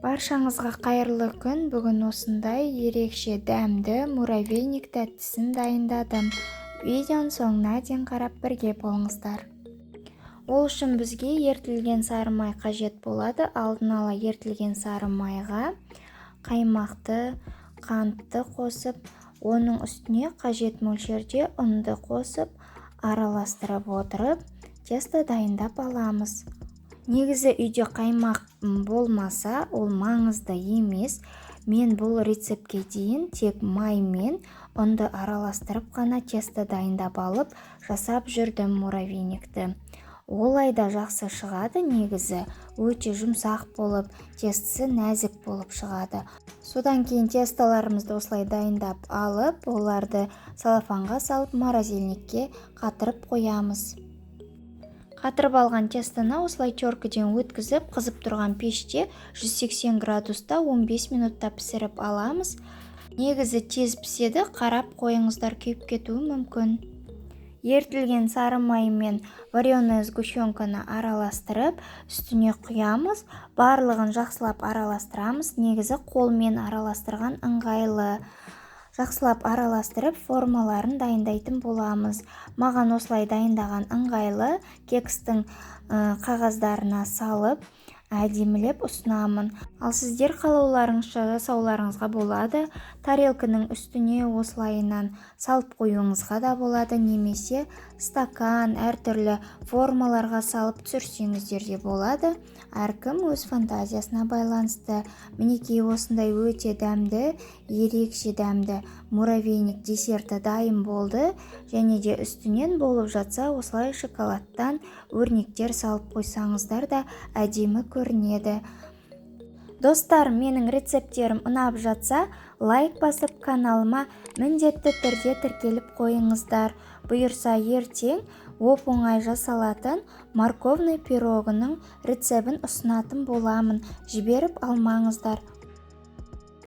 Баршаңызға қайырлы күн! Бүгін осындай ерекше дәмді муравейник тәттісін дайындадым. Видеоның соңына дейін қарап, бірге болыңыздар. Ол үшін бізге ерітілген сары май қажет болады. Алдын ала ерітілген сары майға қаймақты, қантты қосып, оның үстіне қажет мөлшерде ұнды қосып, араластырып отырып, тесто дайындап аламыз. Негізі, үйде қаймақ болмаса, ол маңызды емес. Мен бұл рецептке дейін тек май мен ұнды араластырып қана тесто дайындап алып, жасап жүрдім муравейникті. Олай да жақсы шығады негізі, өте жұмсақ болып, тестісі нәзік болып шығады. Содан кейін тестоларымызды осылай дайындап алып, оларды целлофанға салып, морозильникке қатырып қоямыз. Қатырып алған тестоны осылай теркіден өткізіп, қызып тұрған пеште 180 градуста 15 минутта пісіріп аламыз. Негізі тез піседі, қарап қойыңыздар, күйіп кетуі мүмкін. Ерітілген сары май мен вареная сгущенканы араластырып, үстіне құямыз. Барлығын жақсылап араластырамыз. Негізі қолмен араластырған ыңғайлы. Жақсылап араластырып, формаларын дайындайтын боламыз. Маған осылай дайындаған ыңғайлы. Кекстің қағаздарына салып, әдемілеп ұсынамын. Ал сіздер қалауларыңызша жасауларыңызға болады. Тарелкінің үстіне осылайынан салып қоюыңызға да болады немесе стакан, әртүрлі формаларға салып түсірсеңіздер де болады. Әркім өз фантазиясына байланысты. Мінекей, осындай өте дәмді, ерекше дәмді муравейник десерті дайын болды. Және де үстінен болып жатса, осылай шоколадтан өрнектер салып қойсаңыздар да, әдемі көрінеді. Достар, менің рецепттерім ұнап жатса, лайк басып, каналыма міндетті түрде тіркеліп қойыңыздар. Бұйырса, ертең оп оңай жасалатын морковный пирогының рецебін ұсынатын боламын, жіберіп алмаңыздар.